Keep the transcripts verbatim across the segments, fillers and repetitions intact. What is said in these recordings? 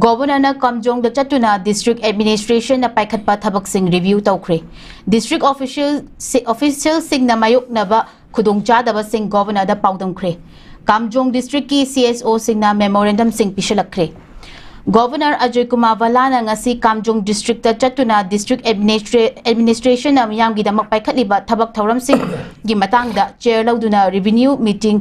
ꯒꯣꯚꯔꯅꯔꯅ ꯀꯥꯝꯖꯣꯡꯗ ꯆꯠꯇꯨꯅ ꯗꯤꯁꯇ꯭ꯔꯤꯛ ꯑꯦꯗꯃꯤꯅꯤꯁꯇ꯭ꯔꯦꯁꯟꯅ ꯄꯥꯏꯈꯠꯄ ꯊꯕꯛꯁꯤꯡ ꯔꯤꯚ꯭ꯌꯨ ꯇꯧꯈ꯭ꯔꯦ꯫ ꯗꯤꯁꯇ꯭ꯔꯤꯛ ꯑꯣꯐꯤꯁꯤꯌꯦꯜ-, ꯑꯣꯐꯤꯁꯤꯌꯦꯜꯁꯤꯡꯅ ꯃꯥꯌꯣꯛꯅꯕ ꯈꯨꯗꯣꯡꯆꯥꯗꯕꯁꯤꯡ ꯒꯣꯚꯔꯅꯔꯗ ꯄꯥꯎꯗꯝꯈ꯭ꯔꯦ꯫ ꯀꯥꯝꯖꯣꯡ ꯗꯤꯁꯇ꯭ꯔꯤꯛꯀꯤ C S ꯑꯣꯁꯤꯡꯅ ꯃꯦꯃꯣꯔꯦꯟꯗꯝꯁꯤꯡ ꯄꯤꯁꯤꯜꯂꯛꯈ꯭ꯔꯦ꯫ Governor Ajoy Kumar ꯚꯜꯂꯥꯅ ꯉꯁꯤ ꯀꯥꯝꯖꯣꯡ ꯗꯤꯁꯇ꯭ꯔꯤꯛꯇ ꯆꯠꯇꯨꯅ ꯗꯤꯁꯇ꯭ꯔꯤꯛ ꯑꯦꯗꯃꯤꯅꯤꯁꯇ꯭ꯔꯦ-, ꯑꯦꯗꯃꯤꯅꯤꯁꯇ꯭ꯔꯦꯁꯟꯅ ꯃꯤꯌꯥꯝꯒꯤꯗꯃꯛ ꯄꯥꯏꯈꯠꯂꯤꯕ ꯊꯕꯛ ꯊꯧꯔꯝꯁꯤꯡꯒꯤ ꯃꯇꯥꯡꯗ ꯆꯦꯌꯔ ꯂꯧꯗꯨꯅ ꯔꯤꯚꯤꯅ꯭ꯌꯨ ꯃꯤꯇꯤꯡ,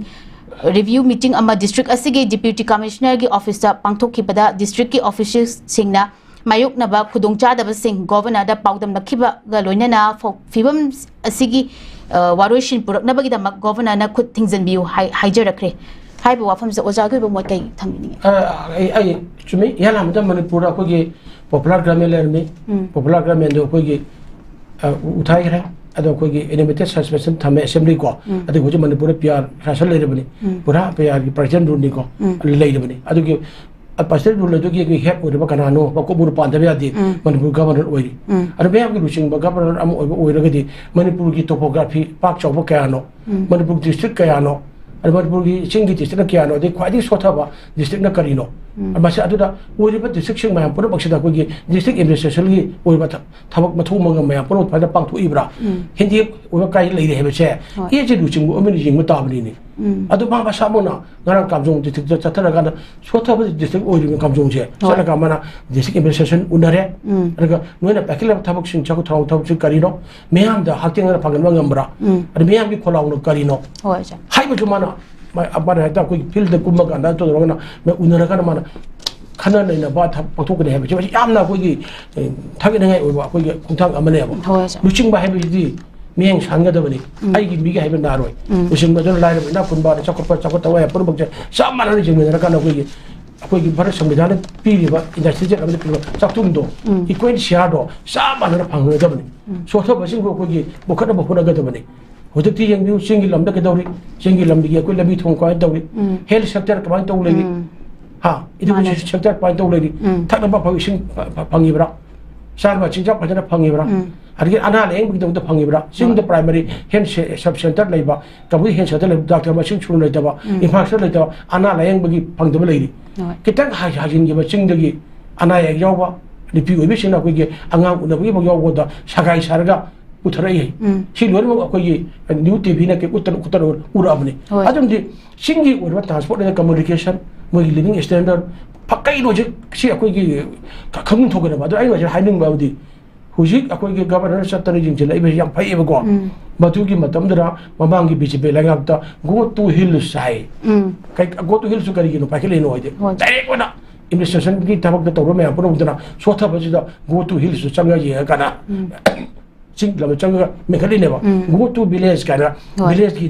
ꯔꯤꯚꯤꯌꯨ ꯃꯤꯇꯤꯡ ꯑꯃ ꯗꯤꯁꯇ꯭ꯔꯤꯛ ꯑꯁꯤꯒꯤ ꯗꯤꯄ꯭ꯌꯨꯇꯤ ꯀꯃꯤꯁꯅꯔꯒꯤ ꯑꯣꯐꯤꯁꯇ ꯄꯥꯡꯊꯣꯛꯈꯤꯕꯗ ꯗꯤꯁꯇ꯭ꯔꯤꯛꯀꯤ ꯑꯣꯐꯤꯁꯤꯌꯦꯜꯁꯤꯡꯅ ꯃꯥꯌꯣꯛꯅꯕ ꯈꯨꯗꯣꯡꯆꯥꯗꯕꯁꯤꯡ ꯒꯣꯚꯔꯅꯔꯗ ꯄꯥꯎꯗꯝꯂꯛꯈꯤꯕꯒ ꯂꯣꯏꯅꯅ ꯐ-, ꯐꯤꯕꯝ ꯑꯁꯤꯒꯤ, ꯑ, ꯋꯥꯔꯣꯏꯁꯤꯟ ꯄꯨꯔꯛꯅꯕꯒꯤꯗꯃꯛ ꯒꯣꯚꯔꯅꯔꯅ ꯈꯨꯠ ꯊꯤꯡꯖꯤꯟꯕꯤꯌꯨ ꯍꯥꯏ-, ꯍꯥꯏꯖꯔꯛꯈ꯭ꯔꯦ꯫ ꯍꯥꯏꯔꯤꯕ ꯋꯥꯐꯝꯁꯦ ꯑꯣꯖꯥꯒꯤ ꯑꯣꯏꯕ ꯃꯣꯠ ꯀꯩ ꯊꯝꯕꯤꯅꯤꯡꯉꯤ? ꯑ, ꯑꯩ, ꯑꯩ ꯆꯨꯝꯃꯤ꯫ ꯏꯍꯥꯟ ꯍꯥꯟꯕꯗ ꯃꯅꯤꯄꯨꯔꯗ ꯑꯩꯈꯣꯏꯒꯤ ꯄꯣꯄꯨꯂꯔ ꯒꯚꯔꯟꯃꯦꯟ ꯂꯩꯔꯝꯃꯤ꯫ ꯎꯝ꯫ ꯄꯣꯄꯨꯂꯔ ꯒꯚꯔꯟꯃꯦꯟꯗꯣ ꯑꯩꯈꯣꯏꯒꯤ, ꯑ, ꯎ-, ꯎꯊꯥꯏꯈ꯭ꯔꯦ꯫ ꯑꯗꯣ ꯑꯩꯈꯣꯏꯒꯤ ꯑꯦꯅꯤꯃꯦꯇꯦꯗ ꯁꯁꯄꯦꯟꯁꯟ ꯊꯝꯃꯦ ꯑꯦꯁꯦꯝꯕ꯭ꯂꯤ ꯀꯣ꯫ ꯎꯝ꯫ ꯑꯗꯨ ꯍꯧꯖꯤꯛ ꯃꯅꯤꯄꯨꯔꯗ ꯄꯤ ꯑꯥꯔ ꯁꯥꯁꯟ ꯂꯩꯔꯕꯅꯤ꯫ ꯎꯝ꯫ ꯄꯨꯔꯥ ꯄꯤ ꯑꯥꯔꯒꯤ ꯄꯥꯔꯇꯤꯁꯟ ꯔꯨꯜꯅꯤꯀꯣ꯫ ꯎꯝ꯫ ꯂꯩꯔꯕꯅꯤ꯫ ꯑꯗꯨꯒꯤ ꯄꯥꯔꯁꯅꯦꯜ ꯔꯨꯜ ꯑꯗꯨꯒꯤ ꯑꯩꯈꯣꯏ ꯍꯦꯗ ꯑꯣꯏꯔꯤꯕ ꯀꯅꯥꯅꯣ? ꯃꯀꯣꯛ ꯃꯔꯨ ꯄꯥꯟꯗꯕ ꯌꯥꯗꯦ꯫ ꯎꯝ꯫ ꯃꯅꯤꯄꯨꯔ ꯒꯚꯔꯅꯔ ꯑꯣꯏꯔꯤ꯫ ꯎꯝ꯫ ꯑꯗꯣ ꯃꯌꯥꯝꯒꯤ ꯂꯨꯆꯤꯡꯕ ꯒꯚꯔꯅꯔ ꯑꯃ ꯑꯣꯏꯕ ꯑꯣꯏꯔꯒꯗꯤ ꯃꯅꯤꯄꯨꯔꯒꯤ ꯇꯣꯄꯣꯒ꯭ꯔꯥꯐꯤ ꯄꯥꯛ ꯆꯥꯎꯕ ꯀꯌꯥꯅꯣ? ꯎꯝ꯫ ꯃꯅꯤꯄꯨꯔ ꯗꯤꯁꯇ꯭ꯔꯤꯛ ꯀꯌꯥꯅꯣ? ꯑꯗꯣ ꯃꯅꯤꯄꯨꯔꯒꯤ ꯆꯤꯡꯒꯤ ꯗꯤꯁꯇ꯭ꯔꯤꯛꯅ ꯀꯌꯥꯅꯣ? ꯑꯗꯩ ꯈ꯭ꯋꯥꯏꯗꯒꯤ ꯁꯣꯠꯊꯕ ꯗꯤꯁꯇ꯭ꯔꯤꯛꯅ ꯀꯔꯤꯅꯣ? ꯎꯝ꯫ ꯃꯁꯤ ꯑꯗꯨꯗ ꯑꯣꯏꯔꯤꯕ ꯗꯤꯁꯇ꯭ꯔꯤꯛꯁꯤꯡ ꯃꯌꯥꯝ ꯄꯨꯝꯅꯃꯛꯁꯤꯗ ꯑꯩꯈꯣꯏꯒꯤ ꯗꯤꯁꯇ꯭ꯔꯤꯛ ꯑꯦꯗꯃꯤꯅꯤꯁꯇ꯭ꯔꯦꯁꯟꯒꯤ ꯑꯣꯏꯕ ꯊ-, ꯊꯕꯛ ꯃꯊꯧ ꯃꯉꯝ ꯃꯌꯥꯝ ꯄꯨꯝꯅꯃꯛ ꯐꯖꯅ ꯄꯥꯡꯊꯣꯛꯏꯕ꯭ꯔꯥ? ꯎꯝ꯫ ꯍꯦꯟꯗꯦꯛ ꯑꯣꯏꯕ ꯀꯥꯏ ꯂꯩꯔꯦ ꯍꯥꯏꯕꯁꯦ ꯍꯣꯏ꯫ ꯑꯦꯁ ꯑꯦ ꯂꯨꯆꯤꯡꯕ ꯑꯃꯅ ꯌꯦꯡꯕ ꯇꯥꯕꯅꯤꯅꯦ꯫ ꯎꯝ꯫ ꯑꯗꯨ ꯃꯥ ꯃꯁꯥꯃꯛꯅ ꯉꯔꯥꯡ ꯀꯥꯝꯖꯣꯡ ꯗꯤꯁꯇ꯭ꯔꯤꯛꯇ ꯆꯠꯊꯔꯀꯥꯟꯗ ꯁꯣꯠꯊꯕ ꯗꯤꯁꯇ꯭ꯔꯤꯛ ꯑꯣꯏꯔꯤꯕ ꯀꯥꯝꯖꯣꯡꯁꯦ ꯍꯣꯏ꯫ ꯆꯠꯂꯒ ꯃꯥꯅ ꯗꯤꯁꯇ꯭ꯔꯤꯛ ꯑꯦꯗꯃꯤꯅꯤꯁꯇ꯭ꯔꯦꯁꯟ ꯎꯅꯔꯦ꯫ ꯎꯝ꯫ ꯑꯗꯨꯒ ꯅꯣꯏꯅ ꯄꯥꯏꯈꯠꯂꯤꯕ ꯊꯕꯛꯁꯤꯡ, ꯆꯥꯎꯈꯠ ꯊꯧꯔꯥꯡ ꯊꯕꯛꯁꯤꯡ ꯀꯔꯤꯅꯣ? ꯃꯤꯌꯥꯝꯗ ꯍꯛꯊꯦꯡꯅꯅ ꯐꯪꯍꯟꯕ ꯉꯝꯕ꯭ꯔꯥ? ꯎꯝ꯫ ꯑꯗ ꯃꯤꯌꯥꯝꯒꯤ ꯈꯣꯜꯂꯥꯎꯅ ꯀꯔꯤꯅꯣ? ꯍꯣꯏ, ꯑꯣꯖꯥ꯫ ꯍꯥꯏꯕꯗꯨ ꯃꯥꯅ, ꯃꯥ-, ꯃꯥꯅ ꯍꯦꯛꯇ ꯑꯩꯈꯣꯏꯒꯤ ꯐꯤꯜꯗ ꯀꯨꯝꯃꯀꯥꯟꯗ ꯇꯧꯔꯒꯅ ꯃꯥ ꯎꯅꯔꯒꯅ ꯃꯥꯅ ꯈꯟꯅ ꯅꯩꯅꯕ ꯊꯕꯛ ꯄꯥꯡꯊꯣꯛꯀꯅꯤ ꯍꯥꯏꯕꯁꯦ ꯃꯁꯤ ꯌꯥꯝꯅ ꯑꯩꯈꯣꯏꯒꯤ, ꯑꯦ, ꯊꯥꯒꯠꯅꯤꯡꯉꯥꯏ ꯑꯣꯏꯕ ꯑꯩꯈꯣꯏꯒꯤ ꯈꯣꯡꯊꯥꯡ ꯑꯃꯅꯦꯕ꯫ ꯍꯣꯏ, ꯑꯣꯖꯥ꯫ ꯂꯨꯆꯤꯡꯕ ꯍꯥꯏꯕꯁꯤꯗꯤ ꯃꯤꯠꯌꯦꯡ ꯁꯥꯟꯒꯗꯕꯅꯤ꯫ ꯎꯝ꯫ ꯑꯩꯒꯤ ꯃꯤꯒꯤ ꯍꯥꯏꯕ ꯅꯥꯔꯣꯏ꯫ ꯎꯝ꯫ ꯂꯨꯆꯤꯡꯕ ꯑꯗꯨꯅ ꯂꯥꯏꯔꯕ, ꯏꯅꯥꯛ ꯈꯨꯟꯕ, ꯑꯗꯩ ꯆꯥꯎꯈꯠꯄ, ꯆꯥꯎꯈꯠꯇꯕ ꯍꯥꯏꯕ ꯄꯨꯝꯅꯃꯛꯁꯦ ꯆꯞ ꯃꯥꯟꯅꯅ ꯌꯦꯡꯃꯤꯟꯅꯔꯀꯥꯟꯗ ꯑꯩꯈꯣꯏꯒꯤ, ꯑꯩꯈꯣꯏꯒꯤ ꯚꯥꯔꯠ ꯁꯪꯕꯤꯙꯥꯟꯅ ꯄꯤꯔꯤꯕ, ꯏꯟꯗꯁꯇ꯭ꯔꯤꯌꯦꯜ ꯑꯃꯗ ꯄꯤꯔꯤꯕ ꯆꯥꯛꯊꯨꯝꯗꯣ, ꯎꯝ꯫ ꯏꯀ꯭ꯋꯦꯜ ꯁꯤꯌꯥꯔꯗꯣ ꯆꯞ ꯃꯥꯟꯅꯅ ꯐꯪꯒꯗꯕꯅꯤ꯫ ꯎꯝ꯫ ꯁꯣꯠꯊꯕꯁꯤꯡꯕꯨ ꯑꯩꯈꯣꯏꯒꯤ ꯄꯨꯈꯠꯅꯕ ꯍꯣꯠꯅꯒꯗꯕꯅꯤ꯫ ꯍꯧꯖꯤꯛꯇꯤ ꯌꯦꯡꯕꯤꯌꯨ, ꯆꯤꯡꯒꯤ ꯂꯝꯗ ꯀꯩꯗꯧꯔꯤ? ꯆꯤꯡꯒꯤ ꯂꯝꯗꯒꯤ ꯑꯩꯈꯣꯏ ꯂꯝꯕꯤ ꯊꯣꯡ ꯀꯃꯥꯏꯅ ꯇꯧꯔꯤ? ꯎꯝ꯫ ꯍꯦꯜꯊ ꯁꯦꯛꯇꯔ ꯀꯃꯥꯏꯅ ꯇꯧ ꯂꯩꯔꯤ? ꯎꯝ꯫ ꯍꯥ? ꯏꯗꯨꯀꯦꯁꯟ ꯃꯥꯅꯦ꯫ ꯁꯦꯛꯇꯔ ꯀꯃꯥꯏꯅ ꯇꯧ ꯂꯩꯔꯤ? ꯎꯝ꯫ ꯊꯛꯅꯕ ꯑꯐꯕ ꯏꯁꯤꯡ ꯐ-, ꯐ-, ꯐꯪꯉꯤꯕ꯭ꯔꯥ? ꯆꯥꯅꯕ ꯆꯤꯟꯖꯥꯛ ꯐꯖꯅ ꯐꯪꯉꯤꯕ꯭ꯔꯥ? ꯎꯝ꯫ ꯑꯗꯒꯤ ꯑꯅꯥ ꯂꯥꯌꯦꯡꯕꯒꯤꯗꯃꯛꯇ ꯐꯪꯉꯤꯕ꯭ꯔꯥ? ꯆꯤꯡꯗ ꯍꯣꯏ꯫ Primary health ꯁꯦ-, sub center ꯂꯩꯕ, community health center ꯂꯩꯕ, ꯗꯥꯛꯇꯔ ꯃꯁꯤꯡ ꯁꯨꯅ ꯂꯩꯇꯕ, ꯎꯝ꯫ Infrastructure ꯂꯩꯇꯕ, ꯑꯅꯥ ꯂꯥꯌꯦꯡꯕꯒꯤ ꯐꯪꯗꯕ ꯂꯩꯔꯤ꯫ ꯍꯣꯏ꯫ ꯈꯤꯇꯪ ꯍꯥꯏ-, ꯍꯥꯏꯖꯤꯟꯈꯤꯕ ꯆꯤꯡꯗꯒꯤ ꯑꯅꯥ ꯑꯌꯦꯛ ꯌꯥꯎꯕ, ꯅꯨꯄꯤ ꯑꯣꯏꯕꯤꯁꯤꯡꯅ ꯑꯩꯈꯣꯏꯒꯤ ꯑꯉꯥꯡ ꯎꯅꯕꯒꯤ ꯐꯥꯎ ꯌꯥꯎꯕꯗ ꯁꯒꯥꯏ ꯁꯥꯔꯒ ꯄꯨꯊꯔꯛꯏ꯫ ꯎꯝ꯫ ꯁꯤ ꯂꯣꯏꯅꯃꯛ ꯑꯩꯈꯣꯏꯒꯤ News TVꯅ ꯀꯩ ꯎꯠꯇꯅ ꯈꯣꯠꯇꯅ ꯎꯔꯛꯑꯕꯅꯤ꯫ ꯍꯣꯏ꯫ ꯑꯗꯨꯝꯗꯤ ꯆꯤꯡꯒꯤ ꯑꯣꯏꯔꯤꯕ transport and communication, ꯃꯣꯏꯒꯤ living standard, ꯐ-, ꯀꯩꯅꯣꯁꯦ ꯁꯤ ꯑꯩꯈꯣꯏꯒꯤ ꯈ-, ꯈꯪꯐꯝ ꯊꯣꯛꯀꯗꯕ꯫ ꯑꯗꯣ ꯑꯩꯅ ꯍꯧꯖꯤꯛ ꯍꯥꯏꯅꯤꯡꯕ ꯑꯃꯗꯤ, ꯍꯧꯖꯤꯛ ꯑꯩꯈꯣꯏꯒꯤ Governor ꯆꯠꯇꯅ ꯌꯦꯡꯁꯤꯜꯂꯛꯏꯕꯁꯤ ꯌꯥꯝ ꯐꯩꯌꯦꯕꯀꯣ꯫ ꯎꯝ꯫ ꯃꯗꯨꯒꯤ ꯃꯇꯝꯗꯨꯗ ꯃꯃꯥꯡꯒꯤ BJP ꯂꯩꯉꯥꯛꯇ "Go to hills" ꯍꯥꯏ꯫ ꯎꯝ꯫ ꯀꯩ, "Go to hills" ꯀꯔꯤꯒꯤꯅꯣ ꯄꯥꯏꯈꯠꯂꯛꯏꯅꯣ ꯍꯥꯏꯗꯤ, ꯍꯣꯏ꯫ Direct ꯑꯣꯏꯅ administrationꯒꯤ ꯊꯕꯛꯇ ꯇꯧꯔ ꯃꯌꯥꯝ ꯄꯨꯝꯅꯃꯛꯇꯨꯅ ꯁꯣꯠꯊꯕꯁꯤꯗ "Go to hills" ꯆꯪꯉ ꯌꯦꯡꯉꯀꯥꯟꯗ, ꯎꯝ꯫ ꯆꯤꯡ ꯂꯝꯗ ꯆꯪꯉꯒ ꯃꯦꯟꯈꯠꯂꯤꯅꯦꯕ꯫ ꯎꯝ꯫ "Go to village" ꯀꯥꯏꯅ, ꯍꯣꯏ꯫ Villageꯀꯤ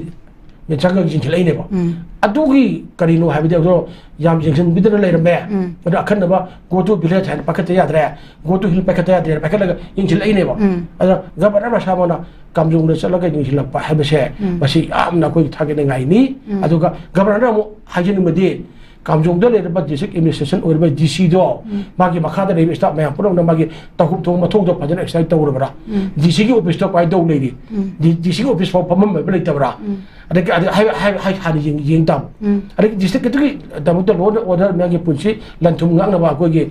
ꯆꯪꯉꯒ ꯌꯦꯡꯁꯤꯜꯂꯛꯏꯅꯦꯕ꯫ ꯎꯝ꯫ ꯑꯗꯨꯒꯤ ꯀꯔꯤꯅꯣ ꯍꯥꯏꯕꯗꯤ ꯑꯗꯣ ꯌꯥꯝ ꯌꯦꯡꯁꯤꯟꯕꯤꯗꯅ ꯂꯩꯔꯝꯃꯦ꯫ ꯎꯝ꯫ ꯑꯗꯣ ꯑꯈꯟꯅꯕ "Go to village" ꯍꯥꯏꯅ ꯄꯥꯏꯈꯠꯇ ꯌꯥꯗ꯭ꯔꯦ, "Go to hill" ꯄꯥꯏꯈꯠꯇ ꯌꯥꯗ꯭ꯔꯦ, ꯄꯥꯏꯈꯠꯂꯒ ꯌꯦꯡꯁꯤꯜꯂꯛꯏꯅꯦꯕ꯫ ꯎꯝ꯫ ꯑꯗ Governor ꯃꯁꯥꯃꯛꯅ ꯀꯥꯝꯖꯣꯡꯗ ꯆꯠꯂꯒ ꯌꯦꯡꯁꯤꯜꯂꯛꯄ ꯍꯥꯏꯕꯁꯦ, ꯎꯝ꯫ ꯃꯁꯤ ꯌꯥꯝꯅ ꯑꯩꯈꯣꯏ ꯊꯥꯒꯠꯅꯤꯡꯉꯥꯏꯅꯤ꯫ ꯎꯝ꯫ ꯑꯗꯨꯒ Governorꯅ ꯑꯃꯨꯛ ꯍꯥꯏꯖꯅꯤꯡꯕꯗꯤ, ꯀꯥꯝꯖꯣꯡꯗ ꯂꯩꯔꯤꯕ district administration ꯑꯣꯏꯔꯤꯕ DCꯗꯣ, ꯎꯝ꯫ ꯃꯥꯒꯤ ꯃꯈꯥꯗ ꯂꯩꯔꯤꯕ staff ꯃꯌꯥꯝ ꯄꯨꯝꯅꯃꯛꯅ ꯃꯥꯒꯤ ꯇꯧꯐꯝ ꯊꯣꯛꯄ ꯃꯊꯧꯗꯣ ꯐꯖꯅ exercise ꯇꯧꯔꯕ꯭ꯔꯥ? ꯎꯝ꯫ DCꯒꯤ officeꯇ ꯀꯃꯥꯏꯅ ꯇꯧ ꯂꯩꯔꯤ? ꯎꯝ꯫ ꯗꯤ-, DCꯒꯤ office ꯐꯥꯎ ꯐꯝꯐꯝ ꯑꯣꯏꯕ ꯂꯩꯇꯕ꯭ꯔꯥ? ꯎꯝ꯫ ꯑꯗꯒꯤ ꯑꯗ-, ꯍꯥꯏ-, ꯍꯥꯏ-, ꯍꯥꯏ-, ꯍꯥꯟꯅ ꯌꯦꯡ-, ꯌꯦꯡ ꯇꯥꯕ꯫ ꯎꯝ꯫ ꯑꯗꯒꯤ district ꯑꯗꯨꯒꯤ ꯗꯃꯛꯇ law and order ꯃꯌꯥꯝꯒꯤ ꯄꯨꯟꯁꯤ ꯂꯟ ꯊꯨꯝ ꯉꯥꯛꯅꯕ ꯑꯩꯈꯣꯏꯒꯤ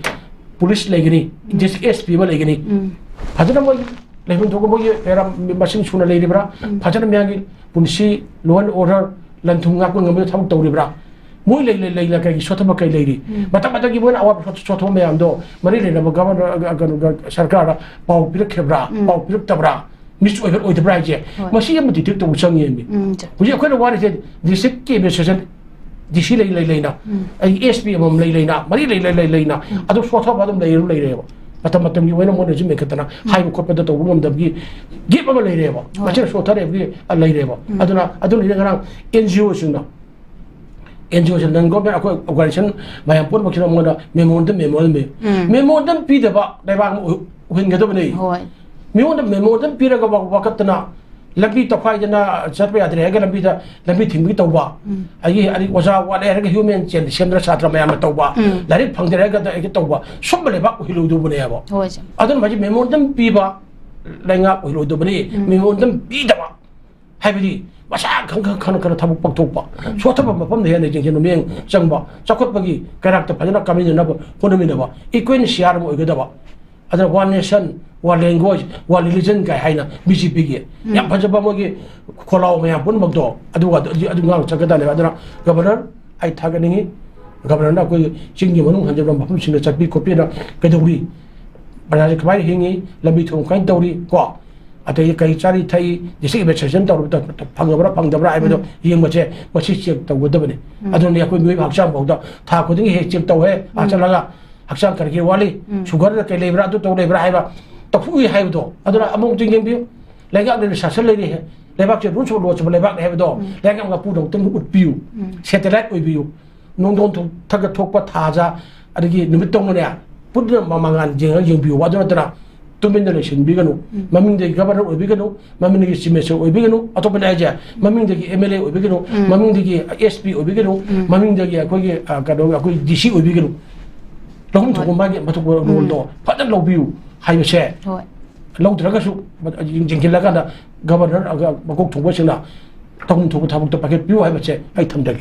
police ꯂꯩꯒꯅꯤ, ꯎꯝ꯫ District SP ꯑꯃ ꯂꯩꯒꯅꯤ꯫ ꯎꯝ꯫ ꯐꯖꯅ ꯃꯣꯏ ꯂꯩꯐꯝ ꯊꯣꯛꯄ ꯃꯣꯏꯒꯤ ꯄꯦꯔꯥ ꯃꯁꯤꯡ ꯁꯨꯅ ꯂꯩꯔꯤꯕ꯭ꯔꯥ? ꯎꯝ꯫ ꯐꯖꯅ ꯃꯌꯥꯝꯒꯤ ꯄꯨꯟꯁꯤ, law and order, ꯂꯟ ꯊꯨꯝ ꯉꯥꯛꯄ ꯉꯝꯕꯗ ꯊꯕꯛ ꯇꯧꯔꯤꯕ꯭ꯔꯥ? ꯃꯣꯏ ꯂꯩ, ꯂꯩ, ꯂꯩꯅ ꯀꯩꯒꯤ ꯁꯣꯠꯊꯕ ꯀꯩ ꯂꯩꯔꯤ? ꯎꯝ꯫ ꯃꯇꯝ ꯃꯇꯝꯒꯤ ꯃꯣꯏꯅ ꯑꯋꯥꯕ ꯁꯣꯠ-, ꯁꯣꯠꯊꯕ ꯃꯌꯥꯝꯗꯣ ꯃꯔꯤ ꯂꯩꯅꯕ governor, ꯑ, ꯀꯩꯅꯣ, ꯁꯔꯀꯥꯔꯗ ꯄꯥꯎ ꯄꯤꯔꯛꯈꯤꯕ꯭ꯔꯥ? ꯎꯝ꯫ ꯄꯥꯎ ꯄꯤꯔꯛꯇꯕ꯭ꯔꯥ? Miss ꯑꯣꯏꯕ ꯑꯣꯏꯗꯕ꯭ꯔꯥ ꯍꯥꯏꯁꯦ, ꯍꯣꯏ꯫ ꯃꯁꯤ ꯑꯃ detect ꯇꯧꯕ ꯆꯪꯉꯦꯃꯤ꯫ ꯎꯝ, ꯆ- ꯍꯧꯖꯤꯛ ꯑꯩꯈꯣꯏꯅ ꯋꯥꯔꯤꯁꯦ districtꯀꯤ administration, DC ꯂꯩ, ꯂꯩ, ꯂꯩꯅ, ꯎꯝ꯫ ꯑꯩ SP ꯑꯃꯃꯝ ꯂꯩ, ꯂꯩꯅ, ꯃꯔꯤ ꯂꯩ, ꯂꯩ, ꯂꯩ, ꯂꯩꯅ, ꯎꯝ꯫ ꯑꯗꯨꯝ ꯁꯣꯠꯊꯕ ꯑꯗꯨꯝ ꯂꯩꯔ ꯂꯩꯔꯦꯕ꯫ ꯃꯇꯝ ꯃꯇꯝꯒꯤ ꯑꯣꯏꯅ ꯃꯣꯏꯅꯁꯨ ꯃꯦꯟꯈꯠꯇꯅ ꯎꯝ꯫ ꯍꯥꯏꯕ ꯈꯣꯠꯄꯗ ꯇꯧꯕ ꯉꯝꯗꯕꯒꯤ gap ꯑꯃ ꯂꯩꯔꯦꯕ꯫ ꯍꯣꯏ꯫ ꯃꯁꯤꯅ ꯁꯣꯠꯊꯔꯛꯄꯒꯤ, ꯑ, ꯂꯩꯔꯦꯕ꯫ ꯎꯝ꯫ ꯑꯗꯨꯅ ꯑꯗꯨꯅ ꯉꯔꯥꯡ NGOꯁꯤꯡꯅ, NGOꯁꯤꯡ, non government, ꯑꯩꯈꯣꯏ organization ꯃꯌꯥꯝ ꯄꯨꯝꯅꯃꯛꯁꯤꯅ ꯃꯉꯣꯟꯗ memorandum, memorandum ꯄꯤ꯫ ꯎꯝ꯫ Memorandum ꯄꯤꯗꯕ ꯂꯩꯕꯥꯛ ꯑꯃ ꯑꯣꯏ-, ꯑꯣꯏꯍꯟꯒꯗꯕꯅꯤ꯫ ꯍꯣꯏ꯫ ꯃꯤꯉꯣꯟꯗ memorandum ꯄꯤꯔꯒ ꯋꯥ-, ꯋꯥꯀꯠꯇꯅ ꯂꯝꯕꯤ ꯇꯧꯈꯥꯏꯗꯅ ꯆꯠꯄ ꯌꯥꯗ꯭ꯔꯦ ꯍꯥꯏꯔꯒ ꯂꯝꯕꯤꯗ, ꯂꯝꯕꯤ ꯊꯤꯡꯕꯒꯤ ꯇꯧꯕ꯫ ꯎꯝ꯫ ꯑꯗꯒꯤ, ꯑꯗꯒꯤ ꯑꯣꯖꯥ ꯋꯥꯠꯂꯦ ꯍꯥꯏꯔꯒ human ꯆꯦꯟ ꯁꯦꯝꯗꯅ ꯁꯥꯇ꯭ꯔ ꯃꯌꯥꯝꯅ ꯇꯧꯕ꯫ ꯎꯝ꯫ ꯂꯥꯏꯔꯤꯛ ꯐꯪꯗ꯭ꯔꯦ ꯍꯥꯏꯔꯒ ꯑꯗꯒꯤ ꯇꯧꯕ꯫ ꯁꯨꯝꯕ ꯂꯩꯕꯥꯛ ꯑꯣꯏꯍꯜꯂꯣꯏꯗꯧꯕꯅꯦꯕ꯫ ꯍꯣꯏ, ꯁꯦ꯫ ꯑꯗꯨꯅ ꯃꯁꯤ memorandum ꯄꯤꯕ, ꯂꯩꯉꯥꯛ ꯑꯣꯏꯔꯣꯏꯗꯕꯅꯤ꯫ ꯎꯝ꯫ ꯃꯤꯉꯣꯟꯗ ꯄꯤꯗꯕ ꯍꯥꯏꯕꯗꯤ ꯃꯁꯥ ꯈꯪ ꯈꯪ ꯈꯪ ꯈꯪꯅ ꯊꯕꯛ ꯄꯥꯡꯊꯣꯛꯄ, ꯁꯣꯠꯊꯕ ꯃꯐꯝꯗ ꯍꯦꯟꯅ ꯌꯦꯡꯁꯤꯟꯕ ꯃꯤꯠꯌꯦꯡ ꯆꯪꯕ, ꯆꯥꯎꯈꯠꯄꯒꯤ ꯀꯩꯔꯥꯛꯇ ꯐꯖꯅ ꯀꯥꯃꯤꯟꯅꯅꯕ ꯍꯣꯠꯅꯃꯤꯟꯅꯕ, equal share ꯑꯃ ꯑꯣꯏꯒꯗꯕ꯫ ꯑꯗꯨꯅ one nation, one language, one religion ꯀꯥꯏ ꯍꯥꯏꯅ ꯕꯤ ꯖꯦ ꯄꯤꯒꯤ ꯎꯝ꯫ ꯌꯥꯝ ꯐꯖꯕ ꯃꯣꯏꯒꯤ ꯈꯣꯜꯂꯥꯎ ꯃꯌꯥꯝ ꯄꯨꯝꯅꯃꯛꯇꯣ ꯑꯗꯨꯒ ꯑꯗꯨ, ꯑꯗꯨ ꯉꯥꯡꯅ ꯆꯠꯀꯗꯕꯅꯦꯕ꯫ ꯑꯗꯨꯅ ꯒꯕꯔꯅꯔ ꯑꯩ ꯊꯥꯒꯠꯅꯤꯡꯉꯤ, ꯒꯕꯔꯅꯔꯅ ꯑꯩꯈꯣꯏ ꯆꯤꯡꯒꯤ ꯃꯅꯨꯡ ꯍꯟꯖꯤꯟꯕ ꯃꯐꯝꯁꯤꯡꯗ ꯆꯠꯄꯤ ꯈꯣꯠꯄꯤꯅ ꯀꯩꯗꯧꯔꯤ, ꯄ꯭ꯔꯖꯥꯁꯦ ꯀꯃꯥꯏꯅ ꯍꯤꯡꯉꯤ, ꯂꯝꯕꯤ ꯊꯣꯡ ꯀꯃꯥꯏꯅ ꯇꯧꯔꯤ ꯀꯣ, ꯑꯗꯒꯤ ꯀꯔꯤ ꯆꯥꯔꯤ ꯊꯛꯏ, district administration ꯇꯧꯔꯕꯗ ꯐꯪꯉꯕ꯭ꯔꯥ ꯐꯪꯗꯕ꯭ꯔꯥ ꯍꯥꯏꯕꯗꯣ ꯎꯝ꯫ ꯌꯦꯡꯕꯁꯦ ꯃꯁꯤ check ꯇꯧꯒꯗꯕꯅꯤ꯫ ꯎꯝ꯫ ꯑꯗꯨꯅꯤ ꯑꯩꯈꯣꯏ ꯃꯤꯑꯣꯏꯕ ꯍꯛꯆꯥꯡ ꯐꯥꯎꯗ ꯊꯥ ꯈꯨꯗꯤꯡꯒꯤ ꯍꯦꯛ check ꯇꯧꯋꯦ, ꯑꯥ ꯎꯝ꯫ ꯆꯠꯂꯒ ꯍꯛꯆꯥꯡ ꯀꯔꯤ ꯀꯔꯤ ꯋꯥꯠꯂꯤ, ꯎꯝ꯫ Sugar ꯀꯩ ꯂꯩꯕ꯭ꯔꯥ, ꯑꯗꯨ ꯇꯧ ꯂꯩꯕ꯭ꯔꯥ ꯍꯥꯏꯕ ꯇꯧꯊꯣꯛꯏ ꯍꯥꯏꯕꯗꯣ ꯑꯗꯨꯅ ꯑꯃꯨꯛꯇꯪ ꯌꯦꯡꯕꯤꯌꯨ꯫ ꯂꯩꯉꯥꯛꯅ ꯁꯥꯁꯟ ꯂꯩꯔꯤ, ꯂꯩꯕꯥꯛꯁꯦ rules of law ꯆꯨꯝꯕ ꯂꯩꯕꯥꯛꯅꯤ ꯍꯥꯏꯕꯗꯣ ꯎꯝ꯫ ꯂꯩꯉꯥꯛ ꯃꯄꯨꯗ ꯑꯃꯨꯛꯇꯪ ꯎꯠꯄꯤꯌꯨ꯫ ꯎꯝ꯫ Satellite ꯑꯣꯏꯕꯤꯌꯨ꯫ ꯅꯣꯡꯗꯣꯟ ꯊꯣꯛ-, ꯊꯛ-, ꯊꯣꯛꯄ ꯊꯥꯖ, ꯑꯗꯒꯤ ꯅꯨꯃꯤꯠ ꯇꯧꯅꯅꯦ, ꯄꯨꯟꯅ ꯃ-, ꯃꯉꯥꯜ ꯌꯦꯡꯉꯒ ꯌꯦꯡꯕꯤꯌꯨ꯫ ꯑꯗꯨ ꯅꯠꯇꯅ ꯇꯨꯃꯤꯟꯅ ꯂꯩꯁꯤꯟꯕꯤꯒꯅꯨ꯫ ꯎꯝ꯫ ꯃꯃꯤꯡꯗꯒꯤ ꯒꯕꯔꯅꯔ ꯑꯣꯏꯕꯤꯒꯅꯨ, ꯃꯃꯤꯡꯗꯒꯤ ꯆꯤꯐ ꯃꯤꯅꯤꯁꯇꯔ ꯑꯣꯏꯕꯤꯒꯅꯨ, ꯑꯇꯣꯞꯄꯅ ꯍꯥꯏꯁꯦ, ꯃꯃꯤꯡꯗꯒꯤ M L A ꯑꯣꯏꯕꯤꯒꯅꯨ, um. ꯃꯃꯤꯡꯗꯒꯤ S P ꯑꯣꯏꯕꯤꯒꯅꯨ, ꯎꯝ꯫ ꯃꯃꯤꯡꯗꯒꯤ ꯑꯩꯈꯣꯏꯒꯤ, ꯑ, ꯀꯩꯅꯣ, ꯑꯩꯈꯣꯏ ꯗꯤ ꯁꯤ ꯑꯣꯏꯕꯤꯒꯅꯨ꯫ ꯂꯧꯐꯝ ꯊꯣꯛꯄ ꯍꯣꯏ꯫ ꯃꯥꯒꯤ ꯃꯊꯧ ꯎꯝ꯫ ꯔꯣꯜꯗꯣ ꯐꯖꯅ ꯂꯧꯕꯤꯌꯨ ꯍꯥꯏꯕꯁꯦ ꯍꯣꯏ꯫ ꯂꯧꯗ꯭ꯔꯒꯁꯨ ꯌꯦꯡꯁꯤꯜꯂꯒ ꯒꯕꯔꯅꯔ ꯃꯀꯣꯛ ꯊꯣꯡꯕꯁꯤꯡꯅ ꯇꯧꯐꯝ ꯊꯣꯛꯄ ꯊꯕꯛꯇꯣ ꯄꯥꯏꯈꯠꯄꯤꯌꯨ ꯍꯥꯏꯕꯁꯦ ꯑꯩ ꯊꯝꯖꯒꯦ꯫